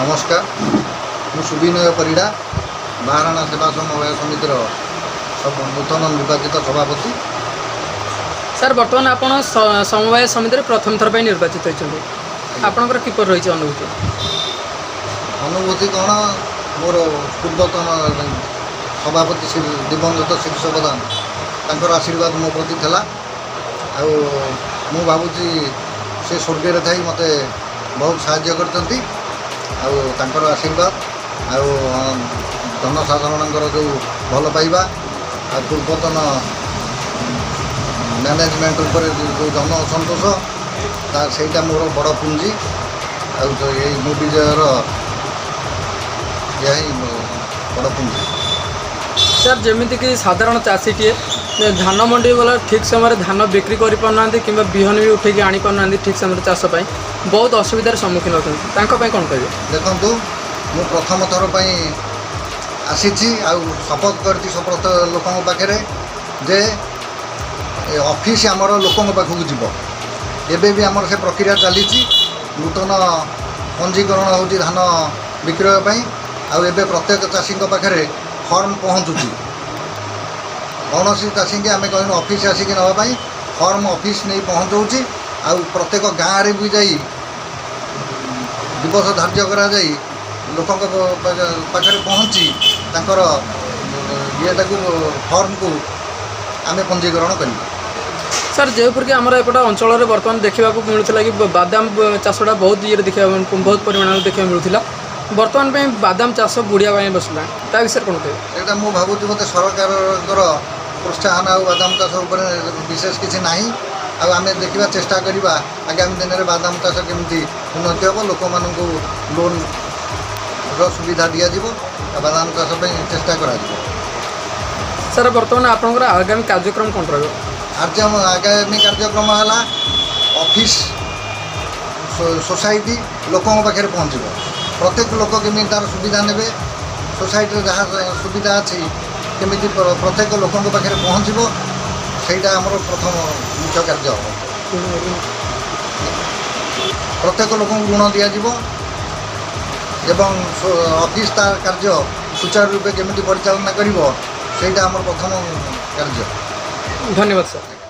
ନମସ୍କାର, ମୁଁ ସୁବିନୟ ପରିଡ଼ା, ବାହାରଣା ସେବା ସମବାୟ ସମିତିର ନୂତନ ନିର୍ବାଚିତ ସଭାପତି। ସାର୍, ବର୍ତ୍ତମାନ ଆପଣ ସମବାୟ ସମିତିରେ ପ୍ରଥମ ଥର ପାଇଁ ନିର୍ବାଚିତ ହୋଇଛନ୍ତି। ଆପଣଙ୍କର କିପରି ରହିଛି ଅନୁଭୂତି? ଅନୁଭୂତି କ'ଣ, ମୋର ପୂର୍ବତନ ସଭାପତି ଶ୍ରୀ ଦିବଂଗତ ଶୀର୍ଷ ପ୍ରଧାନ, ତାଙ୍କର ଆଶୀର୍ବାଦ ମୋ ପ୍ରତି ଥିଲା। ଆଉ ମୁଁ ଭାବୁଛି ସେ ସ୍ୱର୍ଗରେ ଥାଇ ମୋତେ ବହୁତ ସାହାଯ୍ୟ କରିଛନ୍ତି। ଆଉ ତାଙ୍କର ଆଶୀର୍ବାଦ ଆଉ ଜନସାଧାରଣଙ୍କର ଯେଉଁ ଭଲ ପାଇବା ଆଉ ପୂର୍ବତନ ମ୍ୟାନେଜମେଣ୍ଟ ଉପରେ ଯେଉଁ ଜନ ଅସନ୍ତୋଷ, ତା ସେଇଟା ମୋର ବଡ଼ ପୁଞ୍ଜି। ଆଉ ଏଇ ମୋ ବିଜୟର ଏହା ହିଁ ମୋ ବଡ଼ ପୁଞ୍ଜି। ସାର୍, ଯେମିତିକି ସାଧାରଣ ଚାଷୀଟିଏ ଧାନ ମଣ୍ଡି ଗଲା, ଠିକ୍ ସମୟରେ ଧାନ ବିକ୍ରି କରିପାରୁନାହାନ୍ତି କିମ୍ବା ବିହନ ବି ଉଠେଇକି ଆଣିପାରୁନାହାନ୍ତି ଠିକ୍ ସମୟରେ, ଚାଷ ପାଇଁ ବହୁତ ଅସୁବିଧାର ସମ୍ମୁଖୀନ ହେଉଛନ୍ତି, ତାଙ୍କ ପାଇଁ କ'ଣ କହିବେ? ଦେଖନ୍ତୁ, ମୁଁ ପ୍ରଥମ ଥର ପାଇଁ ଆସିଛି ଆଉ ଶପଥ କରିଛି ଶପଥ ଲୋକଙ୍କ ପାଖରେ ଯେ ଏ ଅଫିସ୍ ଆମର ଲୋକଙ୍କ ପାଖକୁ ଯିବ। ଏବେ ବି ଆମର ସେ ପ୍ରକ୍ରିୟା ଚାଲିଛି। ନୂତନ ପଞ୍ଜୀକରଣ ହେଉଛି ଧାନ ବିକ୍ରୟ ପାଇଁ। ଆଉ ଏବେ ପ୍ରତ୍ୟେକ ଚାଷୀଙ୍କ ପାଖରେ ଫର୍ମ ପହଞ୍ଚୁଛି। କୌଣସି ଚାଷୀଙ୍କି ଆମେ କହିନୁ ଅଫିସ୍ ଆସିକି ନେବା ପାଇଁ। ଫର୍ମ ଅଫିସ୍ ନେଇ ପହଞ୍ଚଉଛି। ଆଉ ପ୍ରତ୍ୟେକ ଗାଁରେ ବି ଯାଇ ଦିବସ ଧାର୍ଯ୍ୟ କରାଯାଇ ଲୋକଙ୍କ ପାଖରେ ପହଞ୍ଚି ତାଙ୍କର ଇଏଟାକୁ, ଫର୍ମକୁ ଆମେ ପଞ୍ଜୀକରଣ କରିବୁ। ସାର୍, ଯେପରିକି ଆମର ଏପଟ ଅଞ୍ଚଳରେ ବର୍ତ୍ତମାନ ଦେଖିବାକୁ ମିଳୁଥିଲା କି ବାଦାମ ଚାଷଟା ବହୁତ ଇଏରେ ଦେଖିବାକୁ, ବହୁତ ପରିମାଣରେ ଦେଖିବାକୁ ମିଳୁଥିଲା। ବର୍ତ୍ତମାନ ପାଇଁ ବାଦାମ ଚାଷ ବୁଡ଼ିବା ପାଇଁ ବସିଲାଣି, ତା ବିଷୟରେ କ'ଣ କହିବେ? ସେଇଟା ମୁଁ ଭାବୁଛି ମୋତେ ସରକାରଙ୍କର ପ୍ରୋତ୍ସାହନ ଆଉ ବାଦାମ ଚାଷ ଉପରେ ବିଶେଷ କିଛି ନାହିଁ। ଆଉ ଆମେ ଦେଖିବା, ଚେଷ୍ଟା କରିବା ଆଗାମୀ ଦିନରେ ବାଦାମ ଚାଷ କେମିତି ଉନ୍ନତି ହେବ, ଲୋକମାନଙ୍କୁ ଲୋନ୍ର ସୁବିଧା ଦିଆଯିବ ଆଉ ବାଦାମ ଚାଷ ପାଇଁ ଚେଷ୍ଟା କରାଯିବ। ସାର୍, ବର୍ତ୍ତମାନ ଆପଣଙ୍କର ଆଗାମୀ କାର୍ଯ୍ୟକ୍ରମ କ'ଣ ରହିବ? ଆଗାମୀ କାର୍ଯ୍ୟକ୍ରମ ହେଲା ଅଫିସ୍, ସୋସାଇଟି ଲୋକଙ୍କ ପାଖରେ ପହଞ୍ଚିବ। ପ୍ରତ୍ୟେକ ଲୋକ କେମିତି ତା'ର ସୁବିଧା ନେବେ, ସୋସାଇଟିରେ ଯାହା ସୁବିଧା ଅଛି କେମିତି ପ୍ରତ୍ୟେକ ଲୋକଙ୍କ ପାଖରେ ପହଞ୍ଚିବ, ସେଇଟା ଆମର ପ୍ରଥମ ମୁଖ୍ୟ କାର୍ଯ୍ୟ ହେବ। ପ୍ରତ୍ୟେକ ଲୋକଙ୍କୁ ଋଣ ଦିଆଯିବ ଏବଂ ଅଫିସ୍ ତା କାର୍ଯ୍ୟ ସୁଚାରୁ ରୂପେ କେମିତି ପରିଚାଳନା କରିବ, ସେଇଟା ଆମର ପ୍ରଥମ କାର୍ଯ୍ୟ। ଧନ୍ୟବାଦ ସାର୍।